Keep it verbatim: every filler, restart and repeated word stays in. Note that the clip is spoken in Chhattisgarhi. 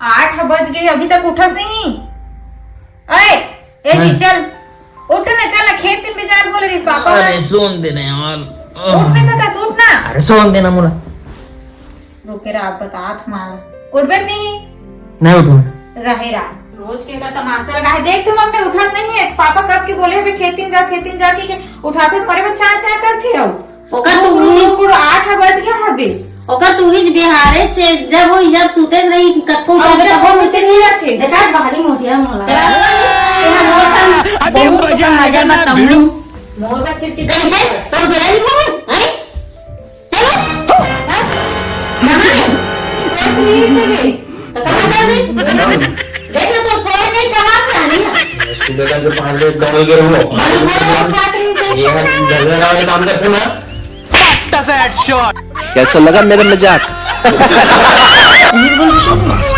आठ बज गे, अभी तक उठस नहीं। अय, ए जी, हाँ। चल, उठ ना, चल ना, खेत के बिजार बोले रहिस पापा। अरे, सोन दे ना यार। उठ नहीं सकस, उठ ना। अरे, सोन दे ना मोला। रुके रहा, आप बतात माला। उठबे नहीं? नहीं उठूं। रहे रहा। रोज के का तमाशा लगा है। देख तो मम्मी उठत नहीं है। पापा कब के बोले हवे खेतिन जा, खेतिन जा के, के उठाते करे में चार चार करती रहो। ओकर तो कुरु, उही कुरु आठ बज गया हवे। ओकर तो उही बिहारे से जब वो जब सूते रही कक्को और उठे जब तो वो उठे नहीं रखे। देखा बाहरी मोटिया मोला। तेरा तेरा मोर संग अबे बहुत मजा मजा आएगा ना, मत भिड़ू। मोर का चिपटी कैसे? तोर बेरा नहीं हो? हैं? चलो। हाँ? कहाँ है? तो ठीक है बे। तो कहाँ जा रही? देख ना, तो सोए नहीं, कहाँ पे आनी है? सुबह का जो पाँच बजे दौड़ के रहो। बड़ी बोल रहा है, बात नहीं से। ये है, झगड़ा वाले काम करते ना। What the sad shot? कैसा लगा मेरा मजाक? शाबाश